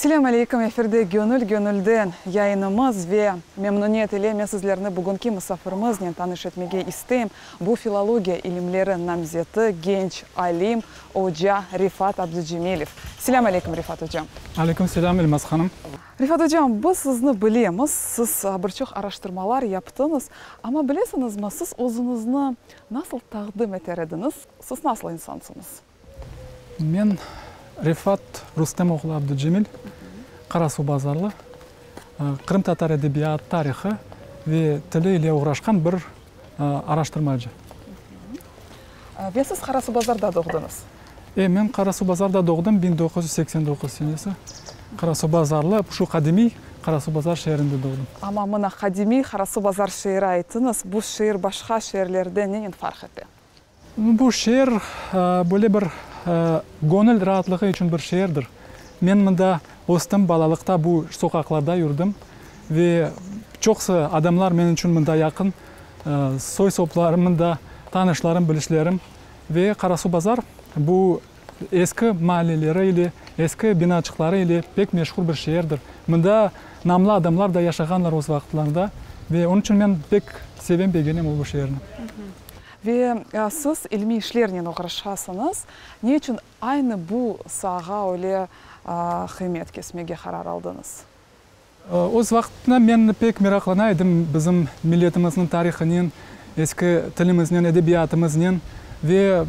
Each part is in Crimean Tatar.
Selâm aleykum, efirde Gönül gönülden yayınımız ve memnuniyet ile men sizlerni bugünki musafirimiznen tanış etmege isteyim. Bu filologiya ilimleri namzeti, genç alim, oca Refat Abducemilev. Selâm aleykum, Refat ocam. Aleyküm selâm, Elmaz hanım. Refat ocam, biz sizni bilemiz, siz bir çoq araştırmalar yaptıñız, amma bilesiñizmi, siz özüñizni nasıl taqdim eter ediñiz, siz nasıl insansıñız? Men Refat Rustem oğlu Abducemil, Qarasuvbazarlı, qırımtatar edebiyat tarihı ve tili ile oğraşqan bir araştırmacı. Ve siz Qarasuvbazarda doğdıñız? E, men Qarasuvbazarda doğdım, 1989 senesi. Qarasuvbazarlı, şu qadimiy Qarasuvbazar şeerinde doğdım. Amma mına qadimiy Qarasuvbazar şeeri ayttıñız, bu şeer başqa şeerlerden nenen farq ete? Bu şeer böyle bir göñül raatlığı içün bir şeerdir. Men mında östim, balalıqta bu soqaqlarda yürdim ve çoqusı adamlar menim içün mında yaqın, soy-soplarım mında, tanışlarım, bilişlerim. Ve Qarasuvbazar bu eski maalleleri ile, eski binaçıqları ile pek meşhur bir şeerdir. Mında namlı adamlar da yaşağanlar öz vaqıtlarında ve onıñ içün men pek sevem, begenem bu şeerni. Ve siz ilmiy işlernen oğraşasıñız. Ne içün aynı bu saağa öyle qıymet kesmege qarar aldıñız? Öz vaqtında men pek meraqlana edim bizim milletimizniñ tarihınen, eski tilimiznen, edebiyatımıznen. Ve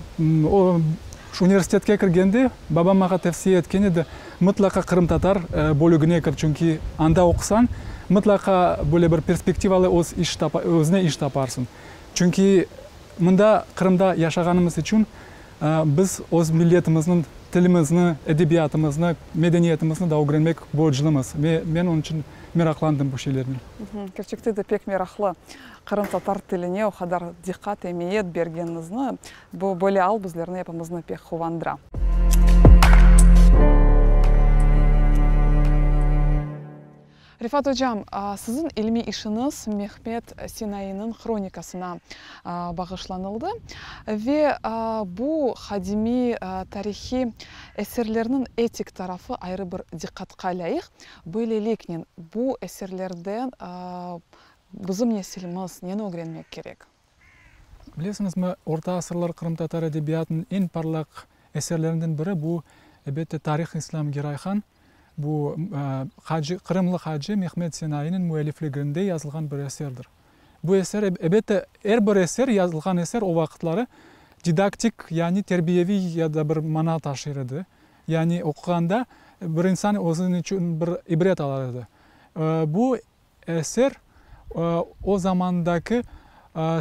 universitetke kirgende babam maña tevsiye etken edi, mıtlaqa qırımtatar bölügine kir, çünki anda oqusañ, mıtlaqa böyle bir perspektivalı öz iş özüne iş taparsıñ. Çünki mında, Qırımda yaşağanımız içün biz öz milletimizniñ tilimizni, edebiyatımıznı, medeniyetimizni da ögrenmek borclumız. Ve men onıñ içün meraqlandım bu şeylernen. Kerçekte de pek meraqlı. Qırımtatar tiline o qadar diqqat, emiyet bergeniñizni, bu böyle al bizlerni epimizni pek quvandıra. Refat ocam, siziñ ilmiy işiñiz Mehmet Sinainiñ hronikasına bağışlanıldı ve bu qadimiy tarihiy eserlerniñ etik tarafı ayrı bir diqqatqa lâyıq. Böyleliknen, bu eserlerden bizim nesilimiz neni ögrenmek kerek? Bilesiñizmi, orta asırlar qırımtatar edebiyatınıñ eñ parlaq eserlerinden biri bu, elbette, Tarih-i İslâm Geray Han. Bu, hacı, qırımlı hacı Mehmed Senainiñ müellifliginde yazılğan bir eserdir. Bu eser, elbette, er bir eser, yazılğan eser o vaqıtları didaktik, yani terbiyeviy ya da bir mana taşır edi. Yani oquğanda bir insan özüniñ içün bir ibret alar edi. Bu Eser o zamandaki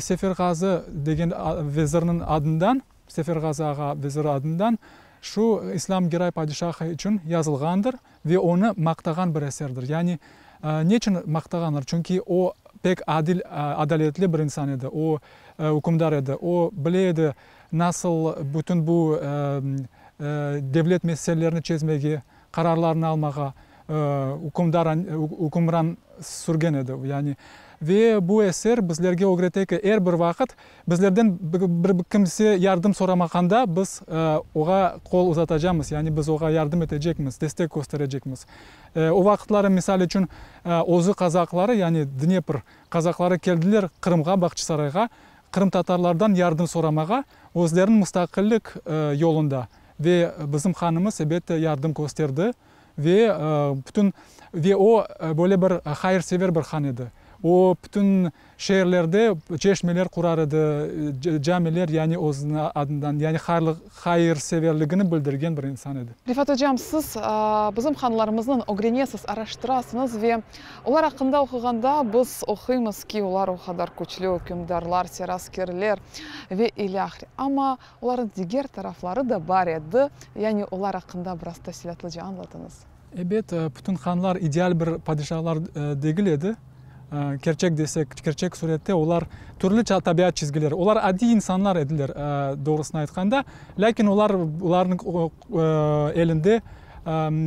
Seferğazı degen vezirniñ adından, Seferğazı ağa veziri adından şu İslâm Geray padişahı içün yazılğandır ve onı maqtağan bir eserdir. Yani neçün maqtağanlar? Çünki o pek adil, adaletli bir insan edi, o ükümdar edi, o bile edi nasıl bütün bu devlet meselelerini çezmege, qararlarnı almağa ükümdar, ükümran sürgen edi. Yani, ve bu eser bizlerge ögrete ki, er bir vaqıt bizlerden bir kimse yardım soramaqanda biz oğa qol uzatacamız, yani biz oğa yardım etecekmiz, destek kösterecekmiz. O vaqıtları, misal içün, Özü qazaqları, yani Dnepr qazaqları keldiler Qırımğa, Bağçasarayğa, qırımtatarlardan yardım soramağa, özleriniñ mustaqillik yolunda. Ve bizim hanımız, ebette, yardım kösterdi ve bütün, ve o, böyle bir hayırsever bir han edi. O, bütün şeerlerde çeşmeler qurar edi, camiler, yani özüniñ adından, yani hayırseverligini bildirgen bir insan edi. Refat ocam, siz bizim hanlarımıznıñ ögrenesiz, araştırasıñız ve Olar aqqında oquğanda biz oquymız ki, olar o qadar küçlü ükümdarlar, seraskerler ve ilâhre. Amma olarnıñ diger tarafları da bar edi, yani olar aqqında biraz tafsilâtlıca añlatıñız. Ebet, bütün hanlar ideal bir padişahlar degil edi. Kerçek desek, kerçek surette olar türlü tabiat çizgileri, olar adiy insanlar ediler, doğrusını aytqanda, lâkin olar, olarnıñ elinde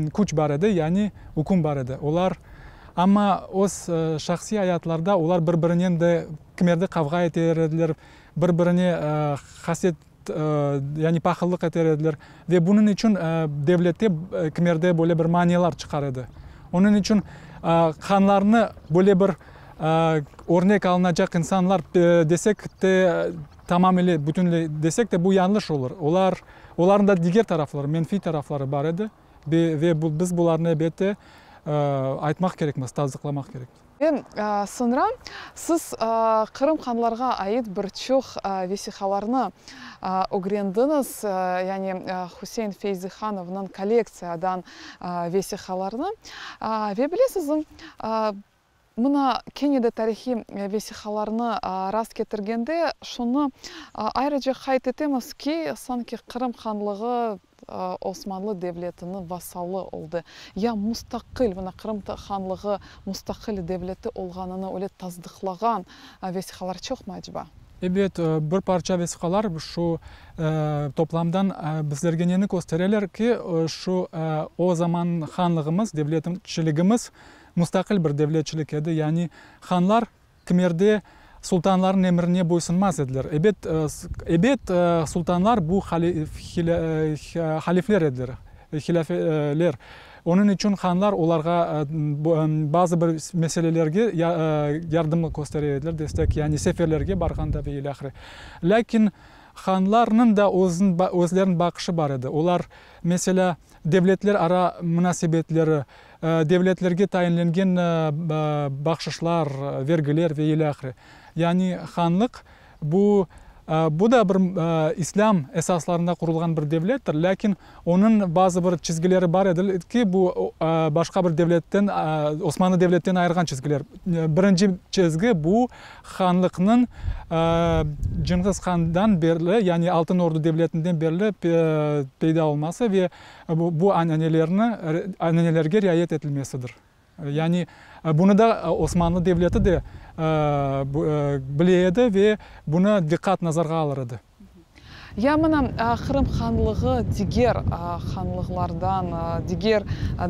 küç bar edi, yani üküm bar edi. Olar, amma öz şahsiy ayatlarda olar bir-birinen de kimerde qavğa eter ediler, bir-birine haset. yani pahıllıq eter ediler ve bunıñ içün devlette kimerde böyle bir manialar çıqar edi. Onıñ içün hanlarnı böyle bir örnek alınacaq insanlar desek te, tamam ile bütünley desek te, bu yañlış olur. Olar, olarnıñ da diger tarafları, menfiy tarafları bar edi ve biz bularnı elbette aytmaq kerekmiz, tasdıqlamaq kerekmiz. Ve soñra siz Qırım hanlarğa ait bir çoq vesiqalarnı ögrendiñiz, yani Hüseyin Feyzihanovnıñ kollektsiyadan vesiqalarnı. Ve bilesiñizmi, mına kene de tarihiy vesiqalarnı rast ketirgende şunı ayrıca qayd etemiz ki, sanki Qırım hanlığı Osmanlı devletiniñ vassalı oldı. Ya mustaqil, mına Qırım hanlığı mustaqil devleti olğanını öyle tasdıqlağan vesiqalar çoqmı aceba? Ebet, bir parça vesiqalar şu toplamdan bizlerge neni köstereler ki, şu o zaman hanlığımız, devletçiligimiz mustaqil bir devletçilik edi, yani hanlar Kimerde sultanlarnıñ emrine boysunmaz ediler. Ebet, ebet, sultanlar bu halifler ediler, hilâfeler. Onıñ içün hanlar olarğa bazı bir meselelerge yardım köstere ediler, destek, yani seferlerge barğanda ve ilâhre. Lâkin hanlarnıñ da özleriniñ baqışı bar edi. Olar, meselâ, devletler ara munasebetleri, devletlerge tayinlengen bahşışlar, vergiler ve ilâhre. Yani hanlıq bu, bu da bir islâm esaslarında qurulğan bir devlettir, lâkin onıñ bazı bir çizgileri bar edi ki, bu başqa bir devletten, Osmanlı devletten ayırğan çizgiler. Birinci çizgi bu hanlıqnıñ Cınğız handan berli, yani Altın Ordu devletinden berli peyda olması ve Bu ananelerni, ananelerge riayet etilmesidir. Yani bunı da Osmanlı devleti de bile edi ve bunı diqqat nazarğa alır edi. Ya mına Qırım hanlığı diger hanlıqlardan, diger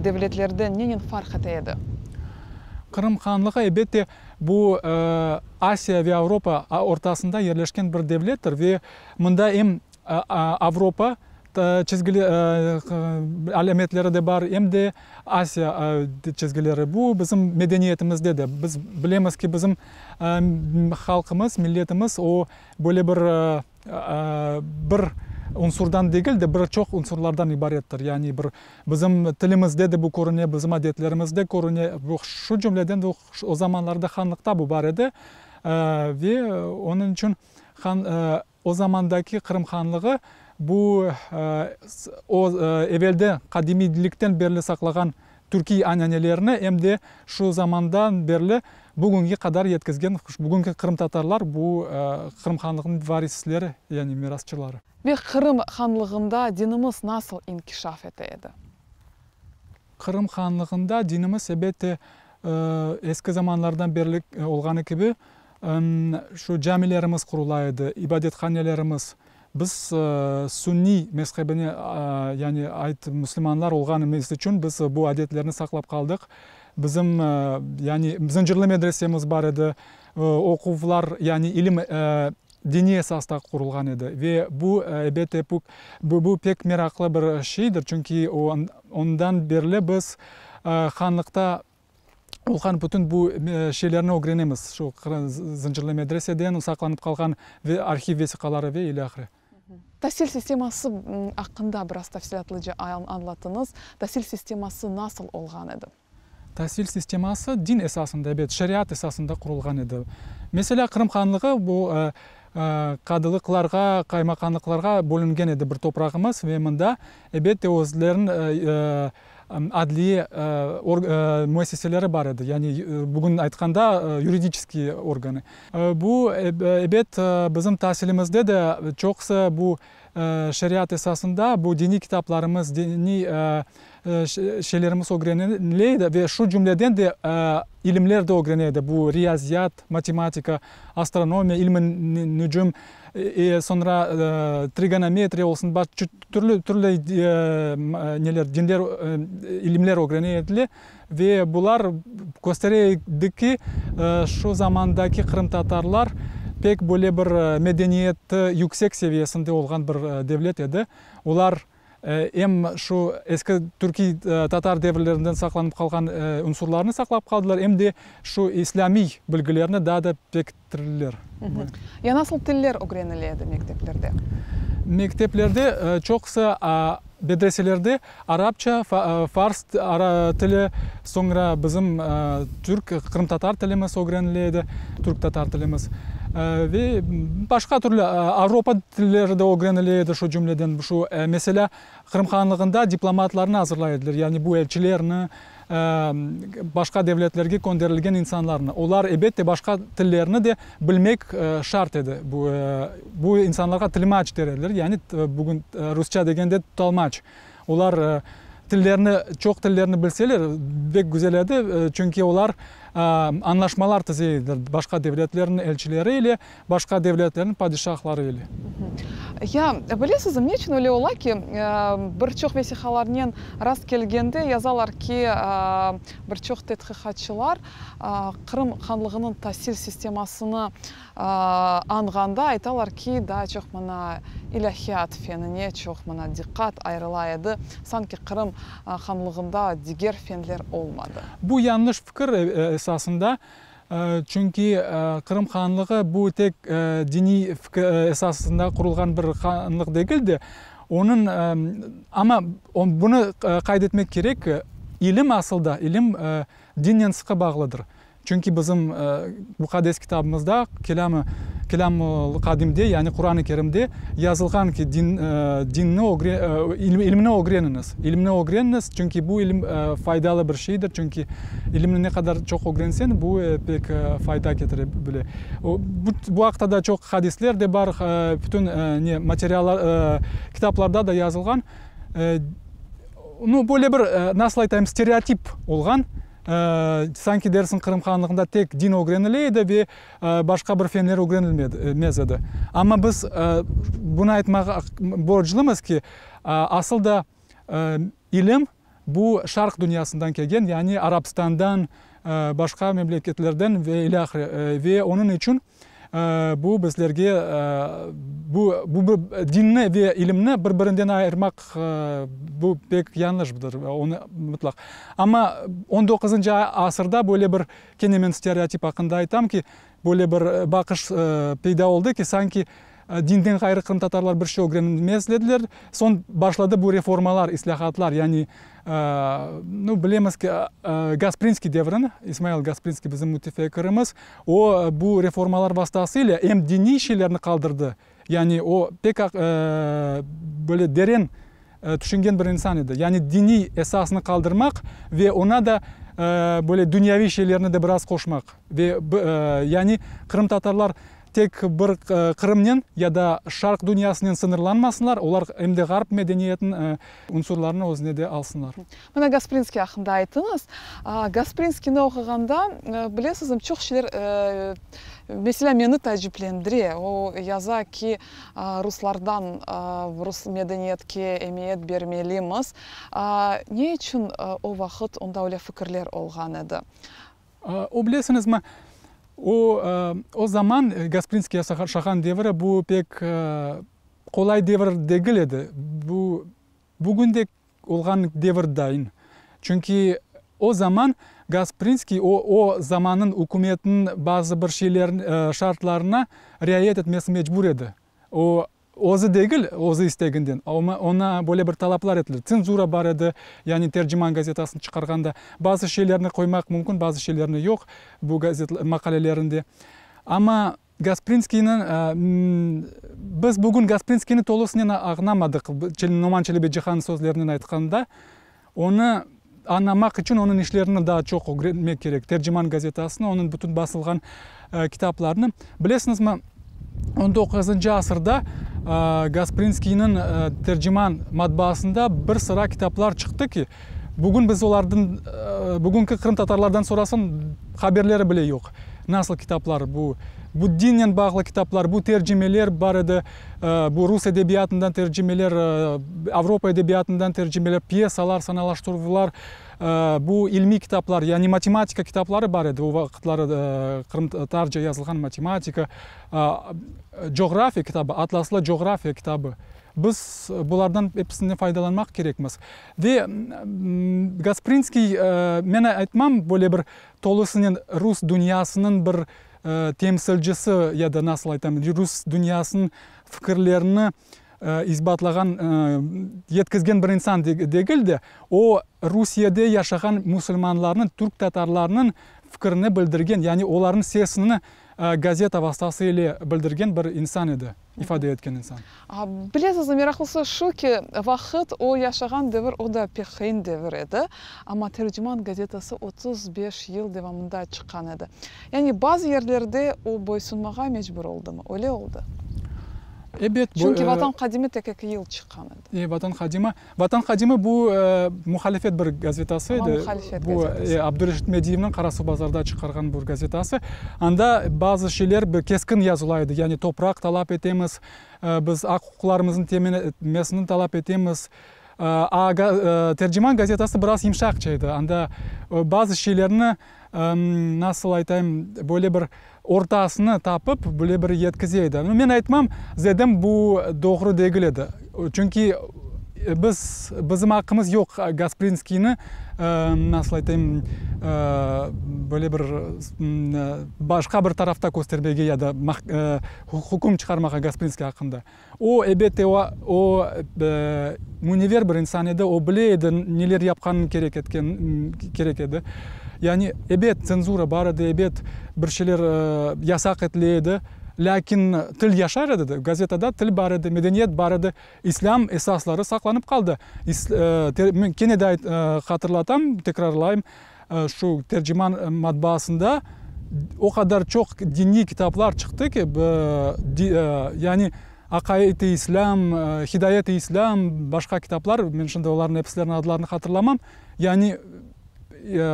devletlerden nenen farq ete edi? Qırım hanlığı, elbette, bu Asiya ve Avropa ortasında yerleşken bir devlettir ve mında em Avropa çizgili alâmetleri de bar, em de Asiya çizgileri. Bu bizim medeniyetimizde de. Biz bilemiz ki, bizim halqımız, milletimiz o böyle bir bir unsurdan degil de, bir çoq unsurlardan ibarettir. Yani bir bizim tilimizde de bu körüne, bizim adetlerimizde körüne. Şu cümleden de o zamanlarda hanlıqta bu bar edi. Ve onıñ içün han O zamandaki Qırım hanlığı bu o evelde qadimiylikten berli saqlağan türkiy ananelerini em de şu zamandan berli bugünge qadar yetkizgen, bugünki qırımtatarlar bu Qırım hanlığınıñ varisleri, yani mirasçıları. Ve Qırım hanlığında dinimiz nasıl inkişaf ete edi? Qırım hanlığında dinimiz elbette eski zamanlardan berli olğanı kibi Şu camilerimiz qurula edi, ibadethanelerimiz. Biz sünniy mezhebine, yani ait müslümanlar olğanımız içün biz bu adetlerni saqlap qaldıq. Bizim, yani Zıncırlı medresemiz bar edi, oquvlar, yani ilim diniy esasta qurulğan edi. Ve bu, elbette, bu pek meraqlı bir şeydir, çünki ondan berli biz hanlıqta olğan bütün bu şeylerni ögrenemiz, şu Zıncırlı medreseden saqlanıp qalğan arhiv vesiqaları ve ilâhre. Tasil sisteması aqqında biraz tafsilâtlıca añlatıñız. Tasil sisteması nasıl olğan edi? Tasil sisteması din esasında, ebet, şeriat esasında qurulğan edi. Meselâ, Qırım hanlığı bu qadılıqlarğa, qaymaqanlıqlarğa bölüngen edi bir toprağımız ve mında, ebette, özleriniñ Adliye müessiseleri bar edi, yani bugün aytqanda yuridiçeskiy organı. Bu, ebet, bizim tasilimizde de çoqusı bu şeriat esasında bu diniy kitaplarımız, diniy şeylerimiz ögrenile edi ve şu cümleden de ilimler de ögrene edi, bu riyaziyat, matematika, astronomiya, ilm-i nücüm, soñra trigonometriya olsun, Türlü türlü neler, dinler, ilimler ögrene ediler ve bular köstere edi ki, şu zamandaki qırımtatarlar pek böyle bir medeniyeti yüksek seviyesinde olğan bir devlet edi. Olar em şu eski türkiy tatar devirlerinden saqlanıp qalğan unsurlarnı saqlap qaldılar, em de şu islâmiy bilgilerni daa da pekittirdiler. Ya nasıl tiller ögrenile edi mekteplerde? Mekteplerde çoqusı medreselerde arapça, fars tili, soñra bizim türk, qırımtatar tilimiz ögrenile edi, türk-tatar tilimiz ve başqa türlü avropa tilleri de ögrenile edi, şu cümleden şu, meselâ, Qırım Hanlığında diplomatlarnı azırlay ediler, yani bu elçilerni, başqa devletlerge könderilgen insanlarnı. Olar, ebette, başqa tillerni de bilmek şart edi. Bu, bu insanlarğa tilmaç der ediler, yani bugün rusça degende tolmaç. Olar tillerni, çoq tillerni bilseler, bek güzel edi, çünki olar añlaşmalar tize ediler başqa devletlerniñ elçileri ile, başqa devletlerniñ padişahları ile. Ya, bilesizmi, ne içün öyle ola ki, bir çoq vesiqalarnen rast kelgende yazalar ki, bir çoq tedqiqatçılar Qırım hanlığınıñ tasil sistemasını añğanda aytalar ki, daa çoq mına ilâhiyat fenine çoq mına diqqat ayırıla edi, sanki Qırım hanlığında diger fenler olmadı. Bu yañlış fikir esasında. Çünki Qırım hanlığı bu tek diniy esasında qurulğan bir hanlıq degil de, onıñ, amma bunı qayd etmek kerek ki, ilim asılda, ilim dinnen sıqı bağlıdır. Çünki bizim muqaddes kitabımızda, Kelâmı, Kelâmul Qadimde, yani Quran-ı Kerimde yazılğan ki, din, dinni ilimni ögreniñiz, ilimni ögreniñiz, çünki bu ilim faydalı bir şeydir, çünki ilimni ne qadar çoq ögrenseñ, bu pek fayda ketire bile. Bu aqta da çoq hadisler de bar, bütün ne materiallar, kitaplarda da yazılğan. Nu, böyle bir, nasıl aytayım, stereotip olğan, sanki dersiñ Qırım Hanlığında tek din ögrenile edi ve başqa bir fenler ögrenilmez edi. Amma biz bunı aytmağa borclumız ki, asıl da ilim bu Şarq dünyasından kelgen, yani Arabstandan, başqa memleketlerden ve ilâhre ve onıñ içün bu bizlerge bu bu dinni ve ilimni bir-birinden ayırmaq bu pek yañlışdır, onı mıtlaq. Amma on doquzıncı asırda böyle bir Kene men stereotip aqqında aytam ki, böyle bir baqış peyda oldı ki, sanki dinden ğayrı qırımtatarlar bir şey ögrenmez ediler. Soñ başladı bu reformalar, islâhatlar, yani, nu, bilemiz ki, Gasprinskiy devrini, İsmail Gasprinskiy bizim mütefekkirimiz, o, bu reformalar vastası ile em diniy şeylerni qaldırdı, yani o, pek böyle deren tüşüngen bir insan edi. Yani diniy esasnı qaldırmaq ve oña da böyle dünyaviy şeylerni de biraz qoşmaq. Ve yani qırımtatarlar tek bir Qırımnen ya da Şarq dünyasınen sıñırlanmasınlar, olar em de Ğarp medeniyetiniñ unsurlarını özüne de alsınlar. Mına Gasprinskiy aqqında ayttıñız. Gasprinskiyni oquğanda, bilesizmi, çoq şeyler, meselâ, meni taaciplendire. O yaza ki, Ruslardan rus medeniyetke emiyet bermelimiz. Ne içün o vaqıt onda öyle fikirler olğan edi? O, bilesiñizmi, o, o zaman Gasprinskiy yaşağan devri bu pek qolay devir degil edi. Bu, bugün de olğan devir dayın. Çünki o zaman Gasprinskiy o, o zamannıñ ükümetiniñ bazı bir şeyler, şartlarına riayet etmesi mecbur edi. O, özü degil, özü isteginden, oña böyle bir talaplar etildi. Tsenzura bar edi, yani Terciman gazetasını çıqarğanda bazı şeylerni qoymaq mümkün, bazı şeylerni yoq bu gazet maqalelerinde. Amma Gasprinskiyniñ, biz bugün Gasprinskiyni tolusınen añlamadıq, Noman Çelebicihan sözlerinen aytqanda, onı añlamaq içün onıñ işlerini daa çoq ögrenmek kerek, Terciman gazetasını, onıñ bütün basılğan kitaplarını. Bilesiñizmi, on doquzıncı asırda Gasprinskiyniñ Terciman matbaasında bir sıra kitaplar çıqtı ki, bugün biz olarnıñ, bugünki qırımtatarlardan sorasañ, haberleri bile yoq. Nasıl kitaplar bu? Bu dinnen bağlı kitaplar, bu tercimeler bar edi, bu rus edebiyatından tercimeler, Avropa edebiyatından tercimeler, pyesalar, sanalaştıruvlar. Bu ilmiy kitaplar, yani matematika kitapları bar edi, o vaqıtları qırımtatarca yazılğan matematika, coğrafiya kitabı, atlaslı coğrafiya kitabı. Biz bulardan episinden faydalanmaq kerekmiz. Ve Gasprinskiy, men aytmam, böyle bir tolusınen rus dünyasınıñ bir temsilcisi ya da nasıl aytam, rus dünyasınıñ fikirlerini isbatlağan, yetkizgen bir insan degil de, o, Rusiyede yaşağan musulmanlarnıñ, türk-tatarlarnıñ fikirini bildirgen, yani olarnıñ sesini gazeta vastası ile bildirgen bir insan edi, ifade etken insan. Bilesiz, meraqlısı şu ki, vaqıt, o yaşağan devir, o da pek qıyın devir edi, amma Tercüman gazetası 35 yıl devamında çıqqan edi. Yani bazı yerlerde o boysunmağa mecbur oldımı? Öyle oldı. Ebet. Çünki Vatan Hadimi tek eki yıl çıqqan edi. E, Vatan Hadimi. Vatan Hadimi bu muhalifet bir gazetası edi. Amma muhalifet gazetası. Bu Abdureşit Mediyevniñ Qarasuvbazarda çıqarğan bir gazetası. Anda bazı şeyler bir keskin yazıla edi. Yani topraq talap etemiz, biz aq-uquqlarımıznıñ temin etmesini talap etemiz. A Terciman gazetası biraz yımşaqça edi. Anda bazı şeylerni nasıl aytayım, böyle bir ortasını tapıp, böyle bir yetkize edi. Men aytmam, zedem bu doğru degil edi. Çünki biz, bizim aqqımız yoq Gasprinskiyni, nasıl aytayım, böyle bir başqa bir tarafta köstermege ya da hüküm çıqarmağa Gasprinskiy aqqında. O, elbette, o, o, münever bir insan edi, o bile edi neler yapqanını kerek etken, kerek edi. Yani, ebet, tsenzura bar edi, ebet, bir şeyler yasaq etile edi, lâkin til yaşar edi, gazetada til bar edi, medeniyet bar edi, islâm esasları saqlanıp qaldı. Men kene de hatırlatam, tekrarlayım, şu Terciman matbaasında o qadar çoq diniy kitaplar çıqtı ki, yani Aqaid-i İslâm, Hidayet-i İslâm, başqa kitaplar, men şimdi olarnıñ episleriniñ adlarını hatırlamam, yani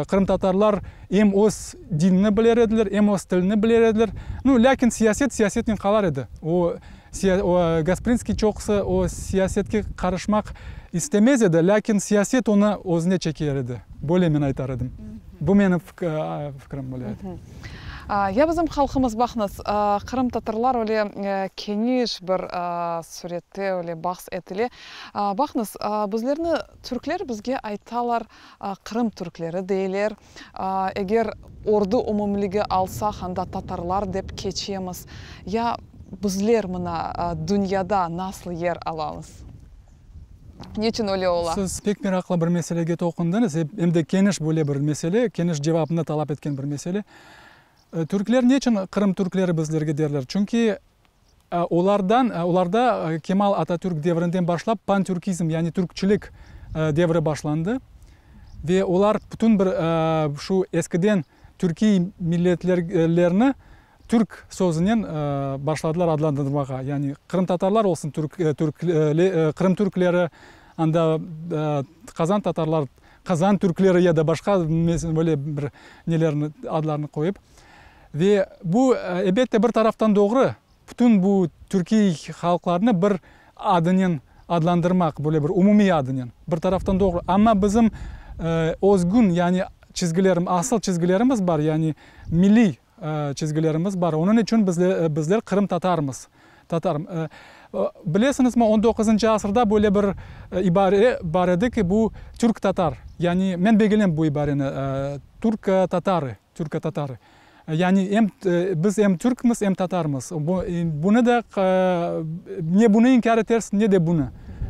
qırımtatarlar em öz dinini biler ediler, em öz tilini biler ediler. Nu, lâkin siyaset siyasetnen qalar edi. O, Gasprinskiy çoqusı o siyasetke qarışmaq istemez edi, lâkin siyaset onı özüne çeker edi. Böyle men aytar edim. Bu menim fikrim böyle edi. Ya bizim halqımız, baqıñız, qırımtatarlar öyle keniş bir sürette öyle bahs etile. Baqıñız, bizlerni türkler bizge aytalar, Qırım türkleri deyler. Eger ordu umumligi alsaq, anda tatarlar dep keçemiz. Ya bizler mına dünyada nasıl yer alamız? Neçün öyle ola? Siz pek meraqlı bir meselege toqundıñız, em de keniş böyle bir mesele, keniş cevapnı talap etken bir mesele. Türkler neçün Qırım türkleri bizlerge derler? Çünki olardan, olarda Kemal Atatürk devrinden başlap pantürkizm, yani türkçilik devri başlandı ve olar bütün bir şu eskiden türkiy milletlerni Türk sözünen başladılar adlandırmağa. Yani qırımtatarlar olsun türk, türk, Qırım türkleri, anda qazan tatarlar, qazan türkleri ya da başqa böyle bir nelerni, adlarnı qoyıp. Ve bu, elbette, bir taraftan doğru, bütün bu türkiy halqlarnı bir adınen adlandırmaq, böyle bir umumiy adınen, bir taraftan doğru. Amma bizim özgün, yani çizgilerim, asıl çizgilerimiz bar, yani milliy çizgilerimiz bar. Onıñ içün bizler qırımtatarmız. Tatar. Bilesiñizmi, on doquzıncı asırda böyle bir ibare bar edi ki, bu türk-tatar. Yani men begenem bu ibareni, türk-tatarı, türk-tatarı. Yani em biz em türkmiz, em tatarmız. Bunı da, ne bunı inkâr etersiñ, ne de bunı.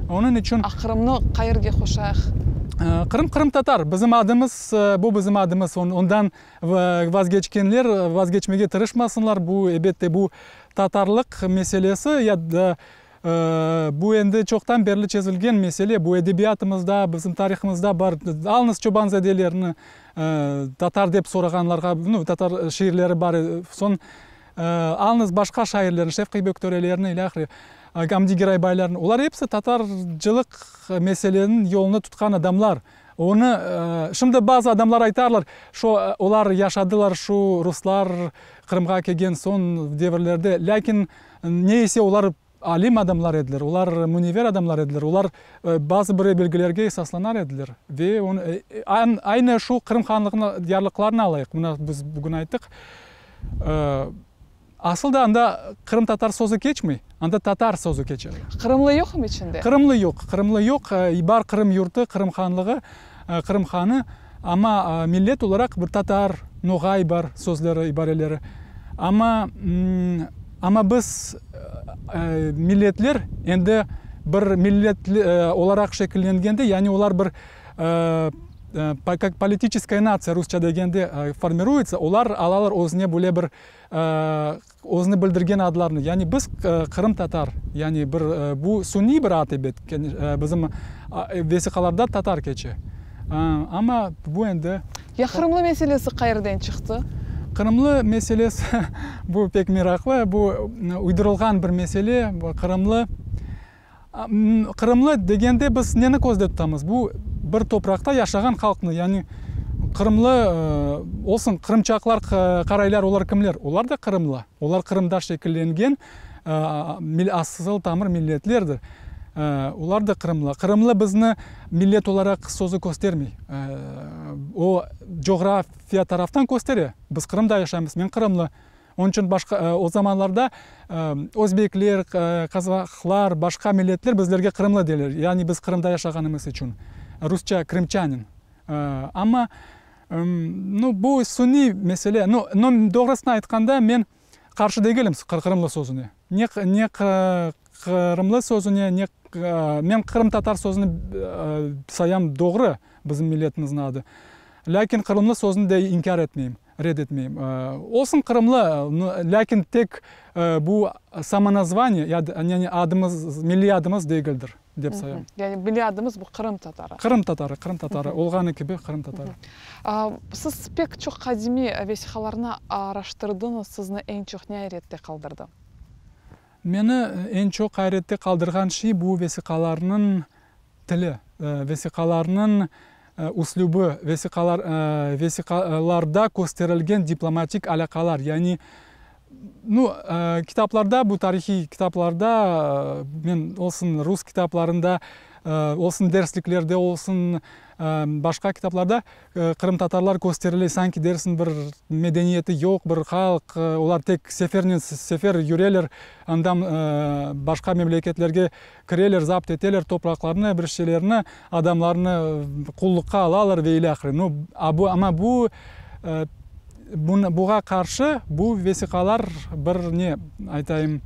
Onıñ içün. A Qırımnı qayerge qoşayıq? Qırım qırımtatar. Bizim adımız, bu bizim adımız. Ondan vazgeçkenler vazgeçmege tırışmasınlar. Bu, elbette, bu tatarlıq meselesi ya da bu endi çoqtan berli çezilgen mesele. Bu edebiyatımızda, bizim tarihımızda bar. Alıñız Çobanzadelerni, tatar dep sorağanlarğa, nu, tatar şiirleri bar. Soñ alıñız başqa şairlerni, Şevqiy Böktörelerni, ilâhre, Gamdi Giraybaylarnı. Olar episi tatarcılıq meseleniñ yolunı tutqan adamlar. Onı şimdi bazı adamlar aytarlar, şo olar yaşadılar şu ruslar Qırımğa kelgen soñ devirlerde, lâkin ne ise olar. Alim adamlar ediler, olar münevver adamlar ediler, olar bazı bir belgilerge esaslanar ediler. Ve aynı şu Qırım hanlığınıñ yarlıqlarını alayıq, mına biz bugün ayttıq. Asıl da anda qırımtatar sözü keçmey, anda tatar sözü keçe. Qırımlı yoqmı içinde? Qırımlı yoq, qırımlı yoq. Bar Qırım yurtı, Qırım hanlığı, Qırım hanı, amma millet olaraq bir tatar, noğay bar sözleri, ibareleri. Amma, amma biz milletler endi bir millet olaraq şekillengende, yani olar bir kak politiçeskaya natsiya rusça degende formiruется, olar alalar özüne böyle bir özüni bildirgen adlarnı, yani biz qırımtatar, yani bir bu suniy bir ad ebet, bizim vesiqalarda tatar keçe, amma bu endi. Ya qırımlı meselesi qayerden çıqtı? Qırımlı meselesi, bu pek meraqlı, bu uydurılğan bir mesele, qırımlı. Qırımlı degende biz neni közde tutamız? Bu bir topraqta yaşağan halqnı, yani qırımlı olsun, qırımçaqlar, qaraylar, olar kimler? Olar da qırımlı. Olar Qırımda şekillengen asıl tamır milletlerdir. Olar da qırımlı. Qırımlı bizni millet olaraq sözü köstermey. O coğrafiya taraftan köstere. Biz Qırımda yaşaymız, men qırımlı. Onıñ içün başqa, o zamanlarda özbekler, qazahlar, başqa milletler bizlerge qırımlı deyler, yani biz Qırımda yaşağanımız içün, rusça krımçanin. Amma, nu, bu suniy mesele. Nu, nu, doğrusını aytqanda, men qarşı degilim qırımlı sözüne. Ne, ne qırımlı sözüne, ne, men qırımtatar sözüni sayam doğru, bizim milletimizniñ adı. Lâkin qırımlı sözüni de inkâr etmeyim. Red etmeyim. Olsun qırımlı, lâkin tek bu samonazvaniye, yani adımız, milliy adımız degildir, dep sayam. Yani milliy adımız bu qırım tatarı. Qırım tatarı, qırım tatarı, olğanı kibi qırım tatarı. Siz pek çoq qadimiy vesiqalarnı araştırdıñız, sizni eñ çoq ne ayrette qaldırdı? Meni eñ çoq ayrette qaldırğan şey bu vesiqalarnıñ tili, vesiqalarnıñ üslübi, vesiqalar, vesiqalarda kösterilgen diplomatik alâqalar, yani, nu, kitaplarda, bu tarihiy kitaplarda, men olsun rus kitaplarında, olsun dersliklerde, olsun başqa kitaplarda Qırımtatarlar kösterile, sanki dersiñ bir medeniyeti yoq bir halq, olar tek sefernen sefer yüreler, andan başqa memleketlerge kireler, zapt eteler topraqlarnı, bir şeylerni, adamlarnı qulluqqa alalar ve ilâhre. Nu, amma bu, buğa qarşı bu vesiqalar bir ne aytayım,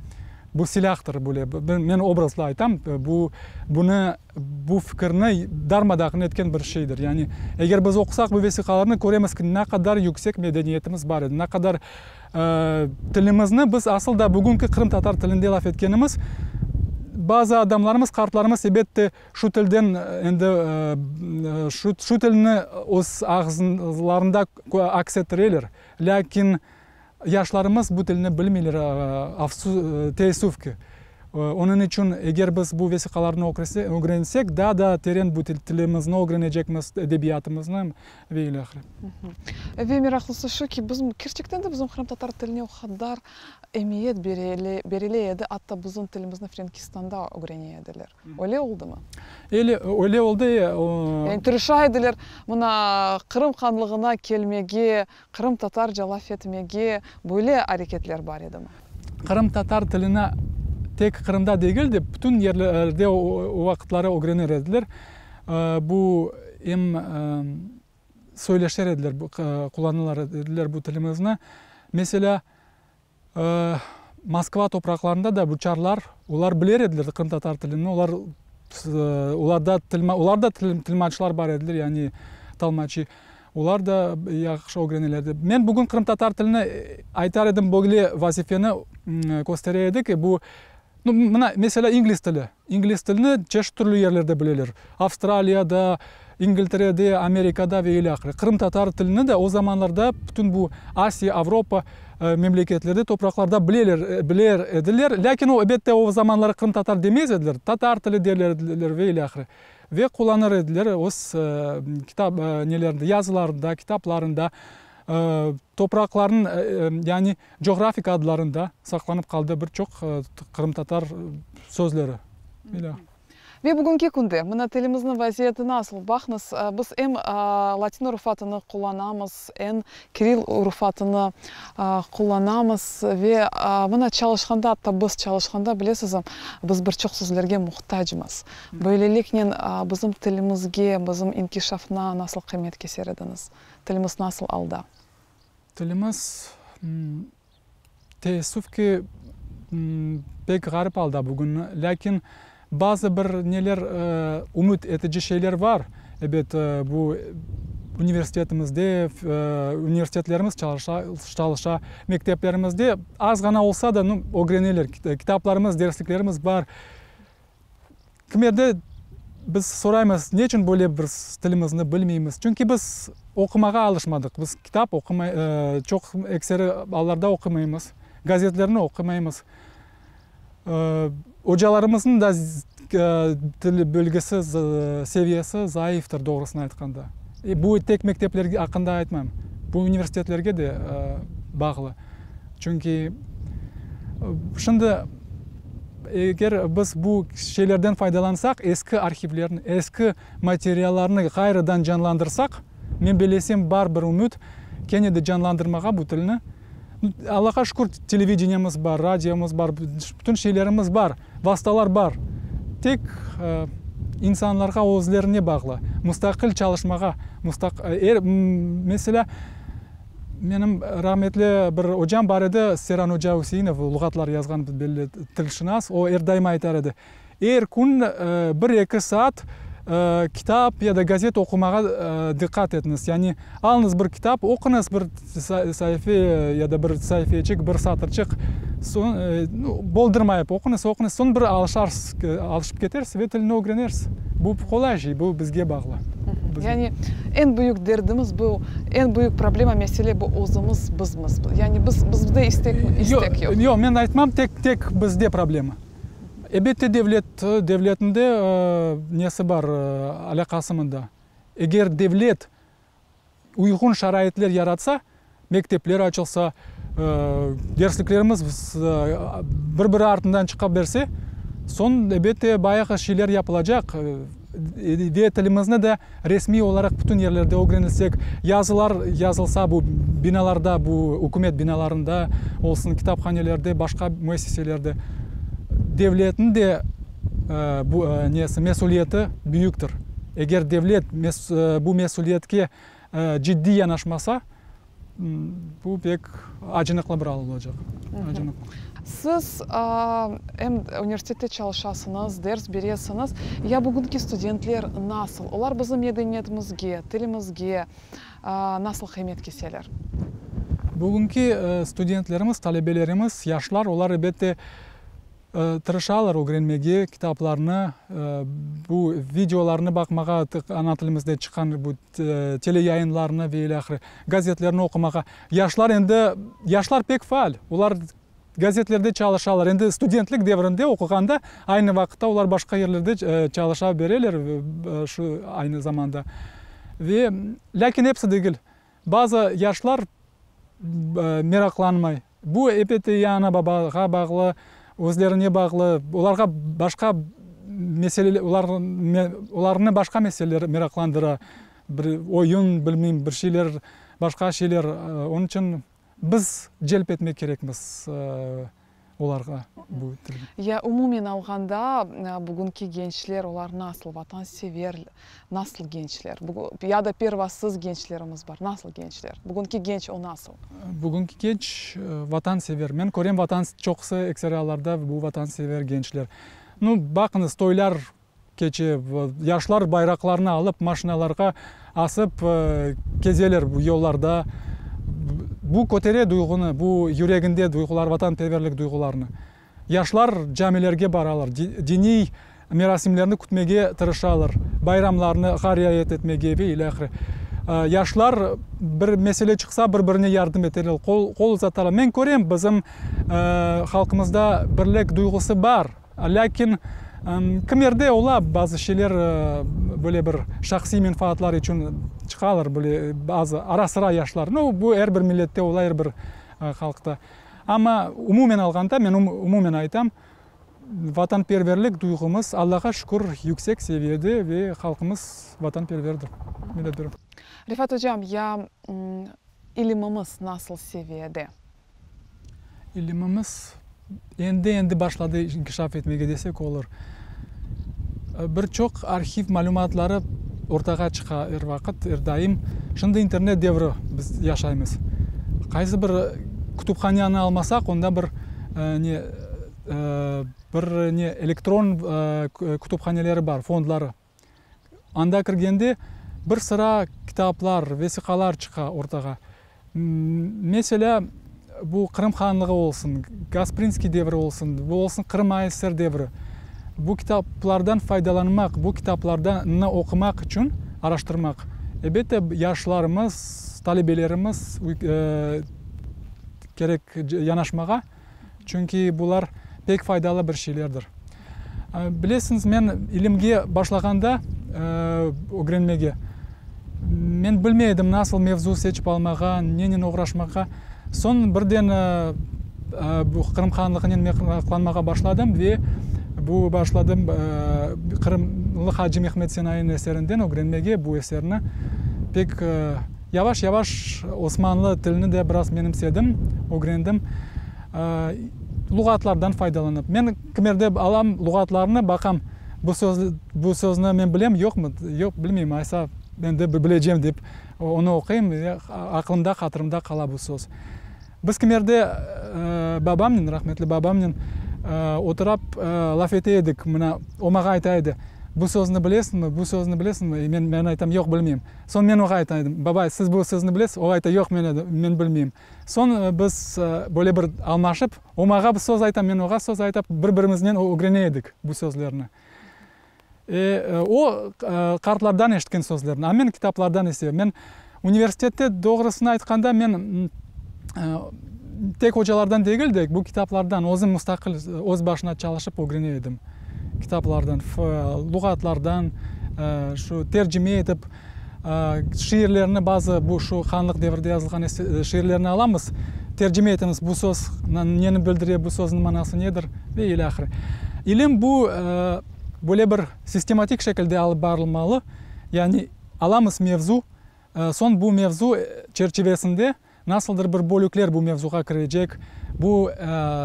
bu silâhtır böyle, men obrazlı aytam, bu, bunı Bu fikirni darma-dağın etken bir şeydir. Yani, eger biz oqusaq bu vesiqalarnı, köremiz ki, ne qadar yüksek medeniyetimiz bar edi, ne qadar tilimizni biz asıl da bugünki qırımtatar tilinde laf etkenimiz, bazı adamlarımız, qartlarımız, ebette, şu tilden endi şu şu tilni öz ağızlarında aks ettireler, lâkin Yaşlarımız bu tilni bilmeyler, teessüf ki. Onıñ içün, eger biz bu vesiqalarnı ögrensek, daa da teren bu tilimizni ögrenecekmiz, edebiyatımıznı ve ilâhre. Ve meraqlısı şu ki, bizim, kerçekten de bizim qırımtatar tiline o qadar emiyet berile edi, atta bizim tilimizni Frenkistanda ögrene ediler. Öyle oldımı? Öyle, öyle oldı. Yani tırışa ediler, mına, Qırım hanlığına kelmege, qırımtatarca laf etmege, böyle areketler bar edimi? Qırımtatar tilini tek Qırımda degil de, bütün yerlerde o vaqıtları ögrenir ediler. Bu em söyleşer ediler, qullanılar ediler bu tilimizni. Meselâ, Moskva topraqlarında da bu çarlar, olar biler ediler qırımtatar tilini, olar, olarda olar da tilmaçlar bar ediler, yani talmaçi, olar da yahşı ögreneler edi. Men bugün qırımtatar tilini aytar edim, böyle vazifeni köstere edi ki, bu, mına, meselâ, ingliz tili. İngliz tilini çeşit türlü yerlerde bileler, Avstraliyada, İngilterede, Amerikada ve ilâhre. Qırımtatar tilini de o zamanlarda bütün bu Asiya, Avropa memleketlerde, topraqlarda bileler, biler ediler. Lâkin o, ebette, o zamanları qırımtatar demez ediler, tatar tili derler ediler ve ilâhre. Ve qullanır ediler öz kitap, nelerinde, yazılarında, kitaplarında. Topraqlarnıñ, yani coğrafik adlarında saqlanıp qaldı bir çoq qırımtatar sözleri. Ve bugünki künde mına tilimizniñ vaziyeti nasıl? Baqıñız, biz em latin urufatını qullanamız, em kiril urufatını qullanamız ve mına çalışqanda, atta biz çalışqanda, bilesizmi, biz bir çoq sözlerge muhtacmız. Böyleliknen bizim tilimizge, bizim inkişafına nasıl qıymet keser ediñiz? Tilimiz nasıl alda? Tilimiz, teessüf ki, pek ğarip alda bugün. Lâkin bazı bir neler, ümüt etici şeyler bar. Ebet, bu universitetimizde, universitetlerimiz çalışa, çalışa, mekteplerimizde az ğana olsa da, nu, ögreneler, kitaplarımız, dersliklerimiz bar. Kimerde biz soraymız, ne içün böyle bir tilimizni bilmeymiz? Çünki biz oqumağa alışmadıq. Biz kitap oqumay, çoq ekseri allarda oqumaymız, gazetlerni oqumaymız. Ocalarımıznıñ da til bilgisi, seviyesi zayıftır, doğrusını aytqanda. Bu tek mektepler aqqında aytmayım, bu universitetlerge de bağlı. Çünki şimdi eger biz bu şeylerden faydalansaq, eski arhivlerni, eski materiallarnı ğayrıdan canlandırsaq, men bellesem, bar bir ümüt kene de canlandırmağa bu tilni. Allağa şükür, televideniyemiz bar, radiomız bar, bütün şeylerimiz bar, vastalar bar. Tek insanlarğa özlerine bağlı, mustaqil çalışmağa, er, meselâ, Menim rahmetli bir ocam bar edi, Seran oca Üseinov, luğatlar yazğan belli tilşınas, o er daima aytar edi, Er kün bir-eki saat kitap ya da gazet oqumağa diqqat etiñiz. Yani alıñız bir kitap, oquñız bir saife ya da bir saifeçik, bir satırçıq, soñ boldurmayıp oquñız, oquñız, soñ bir alışarsız, alışıp ketersiz ve tilni ögrenersiz. Bu qolay şey, bu bizge bağlı. Yani eñ büyük derdimiz bu, eñ büyük problema, mesele bu özümiz, bizmiz. Yani biz, bizde istek, istek yoq. Yoq, men aytmam, tek, tek bizde problema. Elbette devlet, devletniñ de nesi bar, alâqası mında. Eger devlet uyğun şaraitler yaratsa, mektepler açılsa, dersliklerimiz bir-biri artından çıqa berse, soñ, elbette, bayağı şeyler yapılacaq ve tilimizni de resmiy olaraq bütün yerlerde ögrenilsek, yazılar yazılsa bu binalarda, bu ükümet binalarında olsun, kitaphanelerde, başqa müessiselerde, devletniñ de bu nesi, mesüliyeti büyüktir. Eger devlet bu mesüliyetke ciddiy yanaşmasa, bu pek acınıqlı bir al olacaq. Acınıqlı. Siz em universitette çalışasıñız, ders beresiñiz. Ya bugünki studentler nasıl? Olar bizim medeniyetimizge, tilimizge nasıl qıymet keseler? Bugünki studentlerimiz, talebelerimiz, yaşlar, olar elbette Tırışalar ögrenmege kitaplarnı, bu videolarnı baqmağa, ana tilimizde çıqqan bu teleyayınlarnı ve ilâhre, gazetlerni oqumağa. Yaşlar endi, yaşlar pek faal, olar gazetlerde çalışalar. Endi studentlik devrinde oquğanda, aynı vaqıtta olar başqa yerlerde çalışa bereler şu aynı zamanda. Ve lâkin episi degil. Bazı yaşlar meraqlanmay. Bu, elbette, ya ana-babağa bağlı, özlerine bağlı, olarğa başqa meseleler, olarnı başqa meseleler meraqlandıra, bir oyun, bilmeyim, bir şeyler, başqa şeyler. Onıñ içün biz celp etmek kerekmiz. Olarğa bu tilni. Ya umumen alğanda, bugünki gençler, olar nasıl, vatansever, nasıl gençler? Ya da pervasız gençlerimiz bar, nasıl gençler? Bugünki genç o nasıl? Bugünki genç vatansever. Men körem, vatan, çoqusı, ekseri allarda bu vatansever gençler. Nu, baqıñız, toylar keçe, yaşlar bayraqlarnı alıp, maşinalarğa asıp kezeler bu yollarda. Bu kötere duyğunı, bu yüreginde duyğular, vatanperverlik duyğularını. Yaşlar camilerge baralar, diniy merasimlerni kütmege tırışalar, bayramlarnığa riayet etmege ve ilâhre. Yaşlar bir mesele çıqsa, bir-birine yardım eteler, qol qol uzatalar. Men körem, bizim halqımızda birlik duyğusı bar. Lâkin. Kimerde ola, bazı şeyler böyle bir şahsiy menfaatlar içün çıqalar, böyle bazı ara-sıra yaşlar. Nu, bu er bir millette ola, er bir halqta. Amma umumen alğanda, men umumen aytam, vatanperverlik duyğumız, Allağa şükür, yüksek seviyede ve halqımız vatanperverdir, milletperver. Refat ocam, ya ilimimiz nasıl seviyede? İlimimiz endi-endi başladı inkişaf etmege desek olur. Bir çoq arhiv malümatları ortağa çıqa er vaqıt, er daim. Şimdi internet devri biz yaşaymız. Qaysı bir kütüphaneni almasaq, onda bir ne bir ne elektron kütüphaneleri bar, fondları. Anda kirgende bir sıra kitaplar, vesiqalar çıqa ortağa. Meselâ, bu Qırım hanlığı olsun, Gasprinskiy devri olsun, bu olsun Qırım ASSR devri. Bu kitaplardan faydalanmaq, bu kitaplarnı oqumaq içün araştırmaq, elbette, yaşlarımız, talebelerimiz kerek yanaşmağa. Çünki bular pek faydalı bir şeylerdir. Bilesiñiz, men ilimge başlağanda, ögrenmege, men bilmey edim, nasıl mevzu seçip almağa, nenen oğraşmağa. Soñ birden bu Qırım hanlığınen meraqlanmağa başladım ve bu başladım Qırımlı Hacı Mehmet Senainiñ eserinden ögrenmege bu eserni. Pek Yavaş-yavaş osmanlı tilini de biraz menimsedim, ögrendim. Luğatlardan faydalanıp. Men kimerde alam luğatlarnı, baqam, bu söz, bu sözni men bilem, yoqmı, yoq, bilmeyim, aysa endi bilecem dep, onı oquyım ve aqlımda, hatırımda qala bu söz. Biz kimerde babamnen, rahmetli babamnen oturap laf ete edik, mına, o maña ayta edi, bu sözni bilesiñmi, bu sözni bilesiñmi? Men, men aytam, yoq, bilmeyim. Soñ men oña ayta edim, Babay, siz bu sözni bilesiz? O ayta, Yoq, men men bilmeyim. Soñ biz böyle bir almaşıp, o maña bir söz ayta, men oña söz aytap, bir-birimiznen ögrene edik bu sözlerni. E, o, qartlardan eşitken sözlerni, a men kitaplardan ise. Men universitette, doğrusını aytqanda, men tek ocalardan degil de, bu kitaplardan özüm mustaqil, öz başına çalışıp ögrene edim. Kitaplardan, luğatlardan, şu tercime etip, şiirlerni, bazı bu şu hanlıq devirde yazılğan şiirlerni alamız, tercime etemiz, bu söz neni bildire, bu sözniñ manası nedir ve ilâhre. İlim bu böyle bir sistematik şekilde alıp barılmalı, yani alamız mevzu, Soñ bu mevzu çerçivesinde nasıldır bir bölükler bu mevzuğa kirecek, bu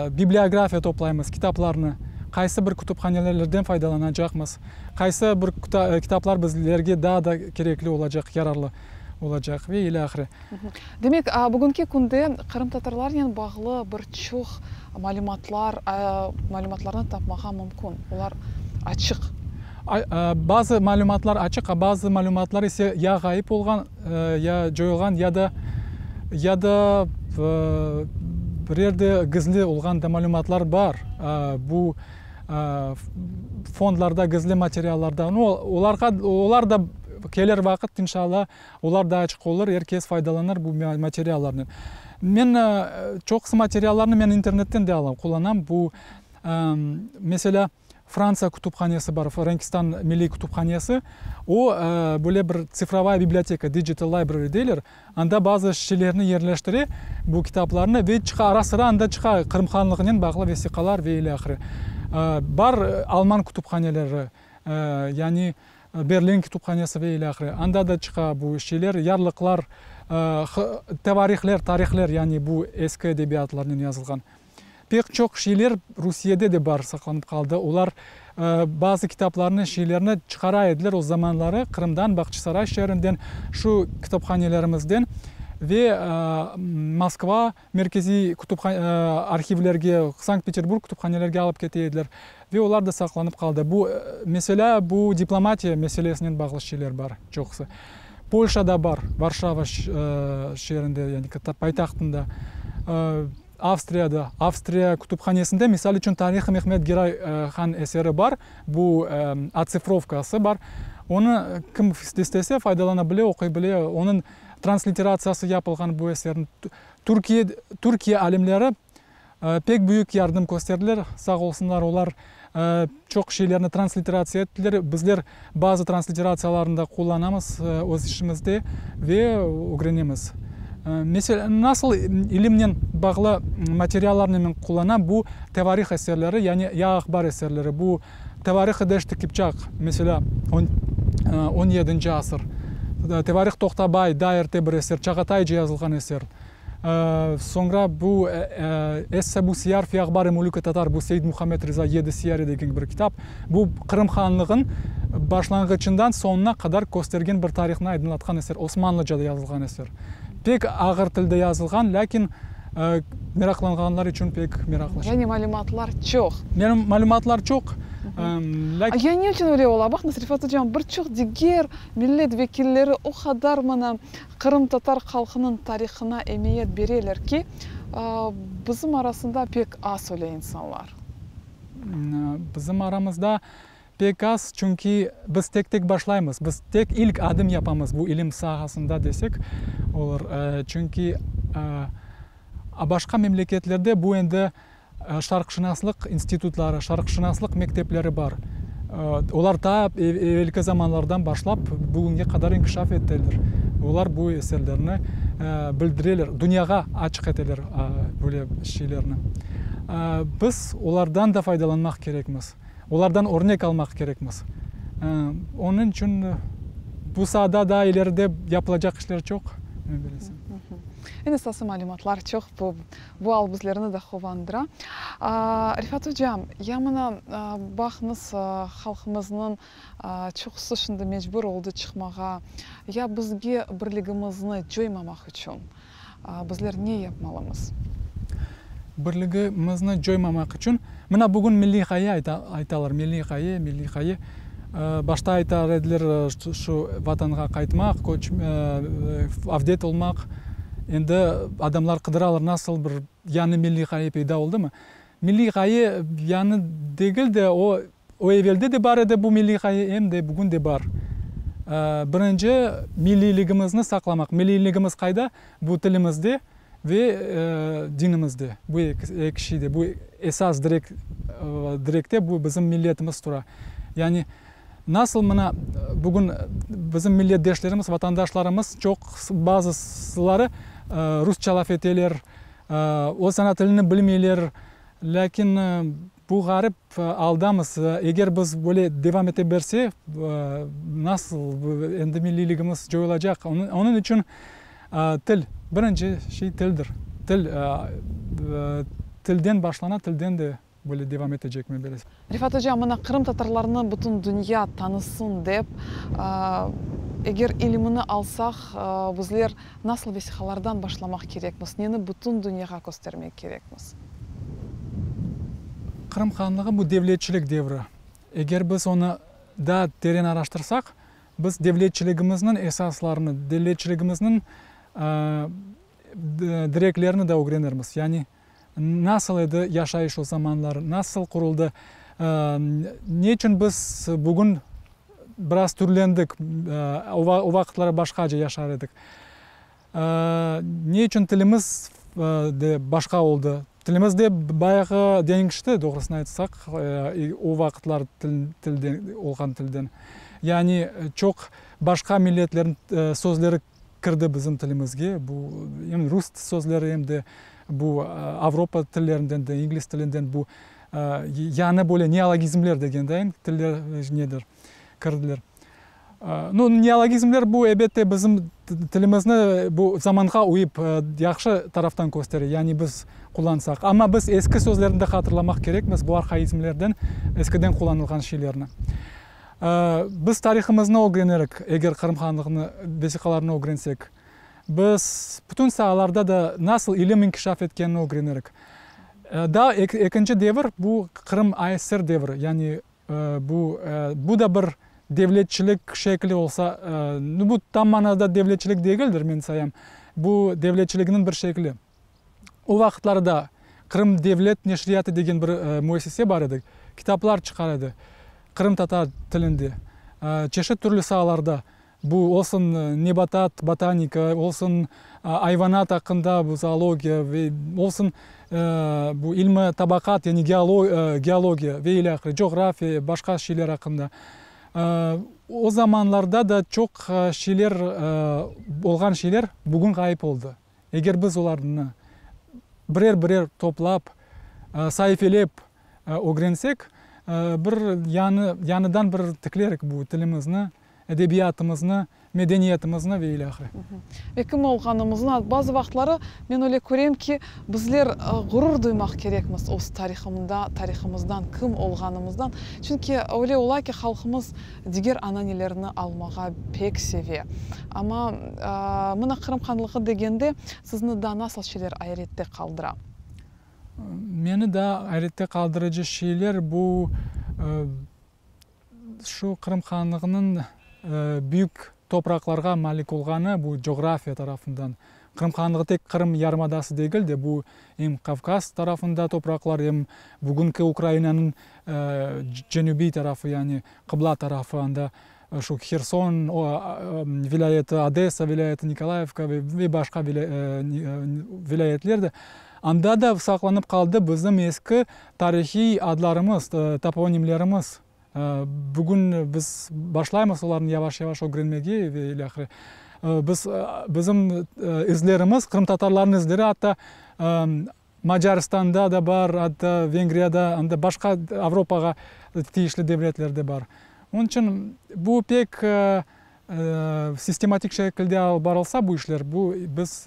bibliografiya toplaymız, kitaplarnı, qaysı bir kütüphanelerden faydalanacaqmız, qaysı bir kitaplar bizlerge daa da kerekli olacaq, yararlı olacaq ve ilâhre. Demek, bugünki künde qırımtatarlarnen bağlı bir çoq malümatlar, malümatlarnı tapmağa mümkün, olar açıq. Bazı malümatlar açıq, a bazı malümatlar ise ya ğayıp olğan, ya coyulğan, ya da ya da bir yerde gizli olğan da malümatlar bar. Bu fondlarda gizli materiallarda. Nu, olarğa, olar da kelir vaqıt, inşallah, Olar da açıq olur, er kes faydalanır bu materiallarnen. Men çoqusı materiallarnı men internetten de alam, qullanam. Bu, meselâ, Frantsiya kütüphanesi bar, Frenkistan milliy kütüphanesi. O, böyle bir tsifrovaya biblioteka, digital library deyler. Anda bazı şeylerni yerleştire, bu kitaplarnı, ve çıqa, ara-sıra anda çıqa Qırım hanlığınen bağlı vesiqalar ve ilâhre. Bar alman kütüphaneleri, yani Berlin kütüphanesi ve ilâhre. Anda da çıqa bu şeyler, yarlıqlar, tevarihler, tarihler, yani bu eski edebiyatlarnen yazılğan. Pek çoq şeyler Rusiyede de bar, saqlanıp qaldı. Olar bazı kitaplarnı, şeylerni çıqara ediler o zamanları Qırımdan, Bağçasaray şeerinden, şu kitaphanelerimizden ve Moskva merkeziy arhivlerge, Sankt-Peterburg kütüphanelerge alıp kete ediler. Ve olar da saqlanıp qaldı. Bu, meselâ, bu diplomatiya meselesinen bağlı şeyler bar çoqusı. Polşada bar, Varşava şeerinde, yani paytahtında, Avstriyada, Avstriya kütüphanesinde, misal içün, Tarih-i Mehmed Geray han eseri bar, bu otsifrovkası bar. Onı kim istese faydalana bile, oquy bile. Onıñ transliteratsiyası yapılğan bu eserniñ. Türkiye, Türkiye alimleri. Pek büyük yardım kösterdiler, sağ olsunlar, olar çoq şeylerni transliteratsiya ettiler. Bizler bazı transliteratsiyalarnı da qullanamız öz işimizde ve ögrenemiz. Meselâ, nasıl ilimnen bağlı materiallarnı men qullanam, bu tevarih eserleri, yani ya ahbar eserleri, bu Tevarih-i Deşt-i Kipçaq, meselâ, on yedinci asır, Tevarih Toqtabay, daa erte bir eser, Çağatayca yazılğan eser. Soñra bu Es-Sebu Siyar fi Ahbar-i Mülük-i Tatar, bu Seyyid Muhammed Riza Yedi Siyari degen bir kitap. Bu Qırım hanlığın başlanğıçından soñuna qadar köstergen bir tarihni aydınlatqan eser, osmanlıcada yazılğan eser. Pek ağır tilde yazılğan, lâkin meraqlanğanlar içün pek meraqlı şey. Yani malümatlar çoq. Malümatlar çoq, lâkin. Ya ne içün öyle ola? Baqıñız, Refat ocam, bir çoq diger millet vekilleri o qadar mına Qırımtatar halqınıñ tarihına emiyet bereler ki, bizim arasında pek az öyle insanlar. Bizim aramızda pek az, çünki biz tek-tek başlaymız, biz tek ilk adım yapamız bu ilim sahasında desek olur. Çünki başqa memleketlerde bu endi şarqşınaslıq institutları, şarqşınaslıq mektepleri bar. Olar ta evelki zamanlardan başlap bugünge qadar inkişaf ettiler. Olar bu eserlerni bildireler, dünyağa açıq eteler böyle şeylerni. Biz olardan da faydalanmaq kerekmiz, olardan örnek almaq kerekmiz. Onıñ içün bu saada daa ileride yapılacaq işler çoq, men bilesem. Eñ esası malümatlar çoq, bu Bu al bizlerni de quvandıra. Refat ocam, ya mına baqıñız, halqımıznıñ çoqusı şimdi mecbur oldı çıqmağa. Ya bizge birligimizni coymamaq içün bizler ne yapmalımız? Birligimizni coymamaq içün, mına bugün milliy ğaye aytalar, milliy ğaye, milliy ğaye. Başta aytar ediler, şu Vatanğa qaytmaq, köç, avdet olmaq. Endi adamlar qıdıralar, nasıl bir yañı milliy ğaye peyda oldımı. Milliy ğaye yañı degil de, o, o evelde de bar edi bu milliy ğaye, em de bugün de bar. Birinci, milliyligimizni saqlamaq. Milliyligimiz qayda? Bu tilimizde ve dinimizde. Bu eki şeyde, bu esas direk, direkte bu bizim milletimiz tura. Yani nasıl mına bugün bizim milletdeşlerimiz, vatandaşlarımız çoq bazısıları rusça laf eteler, öz ana tilini bilmeyler, lâkin bu ğarip aldamız. Eger biz böyle devam ete berse, nasıl endi milliyligimiz coyulacaq. Onıñ içün Til, birinci şey tildir. Til, tilden başlana, tilden de böyle devam etecek, men bilesem. Refat oca, mına qırımtatarlarnı bütün dünya tanısın dep, eger ilimini alsaq, bizler nasıl vesiqalardan başlamaq kerekmiz, neni bütün dünyağa köstermek kerekmiz? Qırım hanlığı bu devletçilik devri. Eger biz onı daa teren araştırsaq, Biz devletçiligimizniñ esaslarını, devletçiligimizniñ direklerini de ögrenirmiz. Yani nasıl edi yaşayış o zamanlar, nasıl quruldı, ne içün biz bugün biraz türlendik, o vaqıtları başqaca yaşar edik, ne içün tilimiz de başqa oldı. Tilimiz de bayağı deñişti, doğrusını aytsaq, o vaqıtlar tilden olğan tilden. Yani çoq başqa milletlerniñ sözleri kirdi bizim tilimizge, bu em rus sözleri, em de bu avropa tillerinden de, ingliz tilinden bu yañı böyle neologizmler degendayin tiller nedir, kirdiler. Nu, neologizmler bu, ebette, bizim tilimizni bu zamanğa uyıp, yahşı taraftan köstere, yani biz qullansaq. Amma biz eski sözlerni de hatırlamaq kerekmiz, bu arhaizmlerden, eskiden qullanılğan şeylerni. Biz tarihımıznı ögrenerik, eger Qırım hanlığını vesiqalarını ögrensek. Biz bütün saalarda da nasıl ilim inkişaf etkenini ögrenerik. Daa ekinci devir, bu Qırım ASSR devri, yani Bu, bu da bir devletçilik şekli olsa, nu, bu tam manada devletçilik degildir, men sayam. Bu devletçiliginiñ bir şekli. O vaqıtları da Qırım devlet neşriyatı degen bir müessise bar edi, kitaplar çıqar edi qırımtatar tilinde, çeşit türlü saalarda. Bu olsun nebatat, botanika, olsun ayvanat aqqında, bu zoologiya, ve olsun. bu ilmi tabaqat, yani geologiya ve ilâhre, coğrafiya, başqa şeyler aqqında. O zamanlarda da çoq şeyler, olğan şeyler bugün ğayıp oldı. Eger biz olarnı birer-birer toplap, saifelep ögrensek, bir yañı, yañıdan bir tiklerik bu tilimizni, edebiyatımıznı, medeniyetimizni ve ilâhre. Ve kim olğanımıznı, bazı vaqıtları men öyle körem ki, bizler ğurur duymaq kerekmiz öz tarihımda, tarihımızdan, kim olğanımızdan. Çünki öyle ola ki, halqımız diger ananelerni almağa pek seve. Amma mına Qırım hanlığı degende, sizni daa nasıl şeyler ayrette qaldıra? Meni daa ayrette qaldırıcı şeyler bu, şu Qırım hanlığınıñ büyük topraqlarğa malik olğanı, bu coğrafiya tarafından. Qırım hanlığı tek Qırım yarımadası degil de, bu em Kavkaz tarafında topraqlar, em bugünki Ukrainanıñ cenübiy tarafı, yani qıbla tarafı, anda şu Herson vilâyeti, Odessa vilâyeti, Nikolayevka ve başqa vilâyetler de, anda da saqlanıp qaldı bizim eski tarihiy adlarımız, toponimlerimiz. Bugün biz başlaymız olarnı yavaş-yavaş ögrenmege ve ilâhre. Biz, bizim izlerimiz, qırımtatarlarnıñ izleri atta Macaristanda da bar, atta Vengriyada, anda başqa Avropağa tiyişli devletlerde bar. Onıñ içün bu pek sistematik şekilde alıp barılsa bu işler, bu biz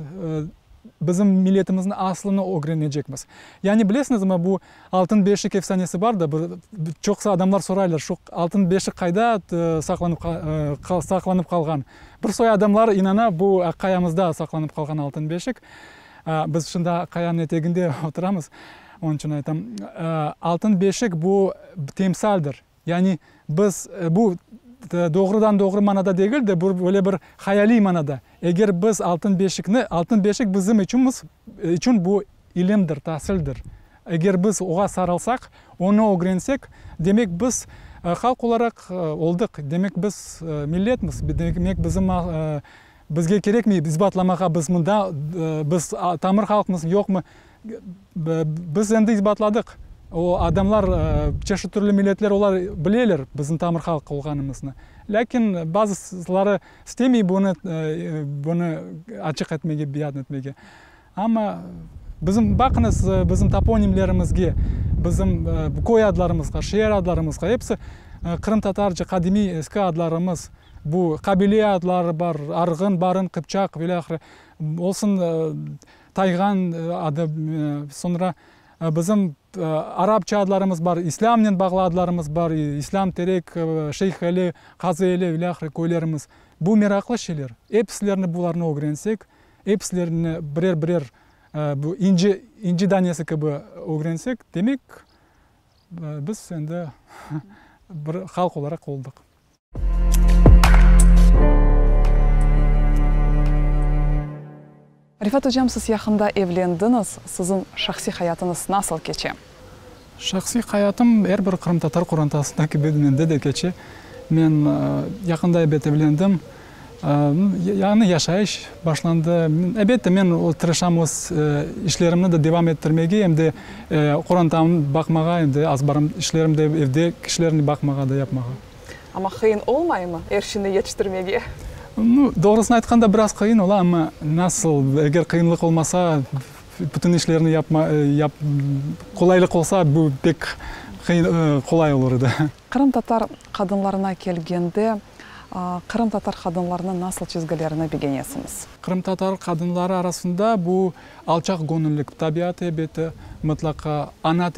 bizim milletimizniñ aslını ögrenecekmiz. Yani bilesiñizmi, bu Altın beşik efsanesi bar da, bir çoqusı adamlar soraylar, şu altın beşik qayda saqlanıp saqlanıp qalğan? Bir soy adamlar inana, bu Aqqayamızda saqlanıp qalğan altın beşik. Biz şimdi Aqqayanıñ eteginde oturamız, onıñ içün aytam. Altın beşik bu timsaldir. Yani biz bu doğrudan-doğru manada degil de, bu böyle bir hayaliy manada. Eger biz altın beşikni, altın beşik bizim içünmiz, içün bu ilimdir, tasildir. Eger biz oğa sarılsaq, onı ögrensek, demek biz halq olaraq oldıq, demek biz milletmiz, demek bizim bizge kerekmey isbatlamağa, biz mında, biz tamır halqmız, yoqmı. Biz endi isbatladıq. O adamlar, çeşit türlü milletler, olar bileler bizim tamır halq olğanımıznı. Lâkin bazıları istemey bunı, bunı açıq etmege, beyan etmege. Amma bizim, baqıñız, bizim toponimlerimizge, bizim köy adlarımızğa, şeer adlarımızğa, episi qırımtatarca qadimiy eski adlarımız. Bu qabile adları bar, Arğın, Barın, Qıpçaq ve ilâhre. Olsun Tayğan adı, soñra bizim arapça adlarımız bar, islâmnen bağlı adlarımız bar, İslâm Terek, Şeyh Eli, Qazı Eli, ilâhre köylerimiz. Bu meraqlı şeyler. Episilerini bularnı ögrensek, episilerini birer-birer bu inci, inci danesi kibi ögrensek, demek, biz endi bir halq olaraq oldıq. Refat ocam, siz yaqında evlendiñiz, siziñ şahsiy hayatıñız nasıl keçe? Şahsiy hayatım er bir qırımtatar qorantasında kibi mende de keçe. Men yaqında ebet evlendim. Yañı yaşayış başlandı. Ebette, men tırışam öz işlerimni de devam ettirmege, em de qorantamnı baqmağa, em de azbarım işlerim de, evde kişilerni baqmağa da yapmağa. Amma qıyın olmaymı er şeyni yetiştirmege? Nu, doğrusını aytqanda, biraz qıyın ola, amma nasıl, eger qıyınlıq olmasa, bütün işlerni yapma, yap, qolaylıq olsa, bu pek qıyın, qolay olur edi. Qırımtatar qadınlarına kelgende, Qırımtatar qadınlarınıñ nasıl çizgilerini begenesiñiz? Qırımtatar qadınları arasında bu alçaq göñüllik tabiatı, ebette, mıtlaqa ana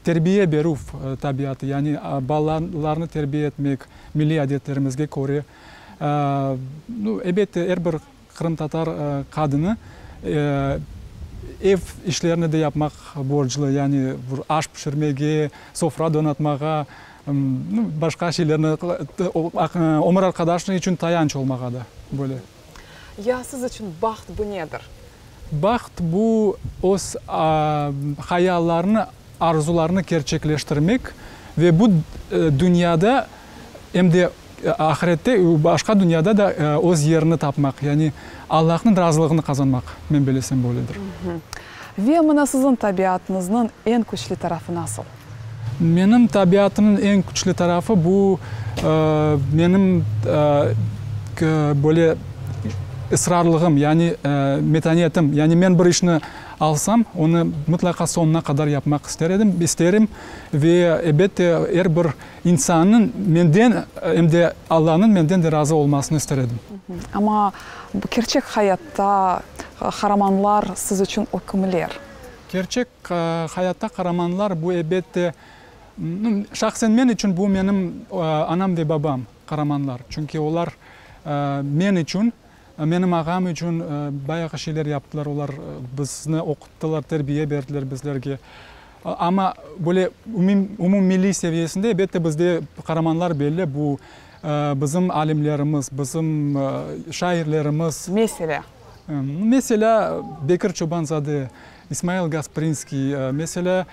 terbiye berüv tabiatı, yani balalarnı terbiye etmek milliy adetlerimizge köre. Ebette, er bir qırımtatar qadını ev işlerini de yapmaq borclu, yani aş pişirmege, sofra donatmağa, başqa şeylerni, ömür arqadaşı içün tayanç olmağa da, böyle. Ya siz içün baht bu nedir? Baht bu öz hayallarını, arzularını kerçekleştirmek ve bu dünyada em de ahirette, başqa dünyada da öz yerini tapmaq, yani Allahnıñ razılığını qazanmaq, men belesem böyledir. Ve mına siziñ tabiatıñıznıñ eñ küçlü tarafı nasıl? Menim tabiatımnıñ eñ küçlü tarafı bu, menim böyle israrlığım, yani metanetim. Yani men bir işni alsam, onı mıtlaqa soñuna qadar yapmaq ister edim, isterim. Ve, elbette, er bir insannıñ menden, em de Allanıñ menden de razı olmasını ister edim. Amma kerçek hayatta qaramanlar siz içün o kimler? Kerçek hayatta qaramanlar bu, elbette, şahsen men içün bu menim anam ve babam qaramanlar. Çünki olar men içün, menim ağam içün bayağı şeyler yaptılar. Olar bizni oquttılar, terbiye berdiler bizlerge. Amma böyle umummilliy seviyesinde, elbette, bizde qaramanlar belli, bu bizim alimlerimiz, bizim şairlerimiz. Meselâ? Meselâ, Bekir Çoban-zade, İsmail Gasprinskiy, meselâ,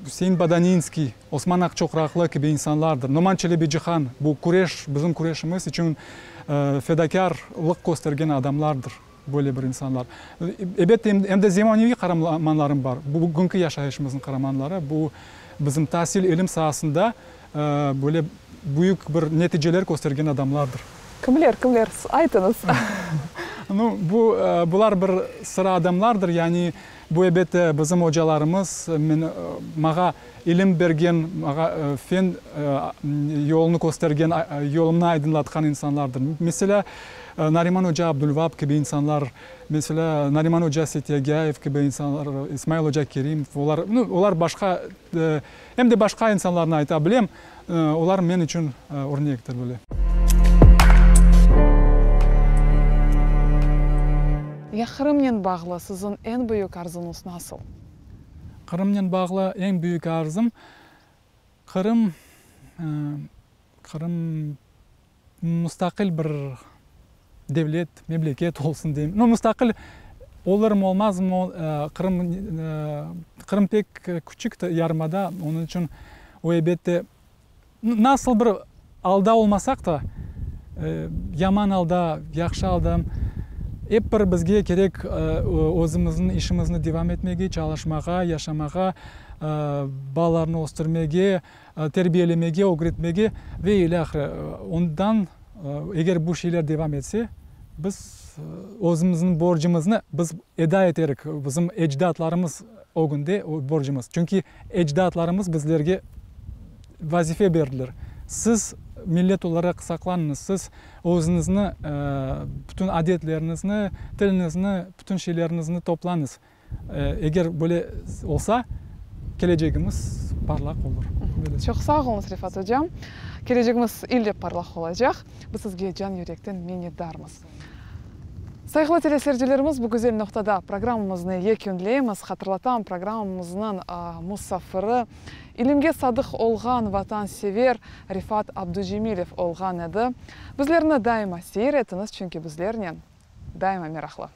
Üsein Badaninskiy, Osman Aqçoqraqlı kibi insanlardır. Noman Çelebicihan, bu küreş, bizim küreşimiz içün fedakârlıq köstergen adamlardır. Böyle bir insanlar. Ebet, em de zemaneviy qaramanlarım bar. Bugünki yaşayışımıznıñ qaramanları. Bu, bizim tasil, ilim saasında böyle büyük bir neticeler köstergen adamlardır. Kimler, kimler? Aytıñız. Nu, bu, bular bir sıra adamlardır. Yani, bu, ebet, bizim ocalarımız, men, mağa ilim bergen, mağa fen yolunı köstergen, yolumnı aydınlatqan insanlardır. Meselâ, Nariman oca Abdulvap kibi insanlar, meselâ, Nariman oca Setyagâyev kibi insanlar, İsmail oca Kerimov, olar, nu, olar başqa, em de başqa insanlarnı ayta bilem, olar men içün örnektir böyle. Ya Qırımnen bağlı siziñ eñ büyük arzuñız nasıl? Qırımnen bağlı eñ büyük arzum, Qırım, Qırım mustaqil bir devlet, memleket olsun deyim. No, mustaqil olurmı, olmazmı, Qırım, Qırım pek küçük yarımada, onıñ içün o, elbette, nasıl bir alda olmasaq da, yaman alda, yahşı alda, ep bir bizge kerek özümizniñ işimizni devam etmege, çalışmağa, yaşamağa, balalarnı östürmege, Terbiyelemege, ögretmege ve ilâhre. Ondan, eger bu şeyler devam etse, biz özümizniñ borcumıznı biz eda eterik, bizim ecdatlarımız ögünde borcumız. Çünki ecdatlarımız bizlerge vazife berdiler, siz millet olaraq saqlanıñız, siz özüñizni, bütün adetleriñizni, tiliñizni, bütün şeyleriñizni toplañız. Eger böyle olsa, kelecegimiz parlaq olur. Çoq sağ oluñız, Refat ocam. Kelecegimiz ille parlaq olacaq. Biz sizge can-yürekten minnetdarmız. Sayğılı teleseyircilerimiz, bu güzel noqtada programmamıznı yekünleymiz. Hatırlatam, programmamıznıñ musafiri, ilimge sadıq olğan vatansever Refat Abducemilev olğan edi. Bizlerni daima seyir etiñiz, çünki bizlernen daima meraqlı.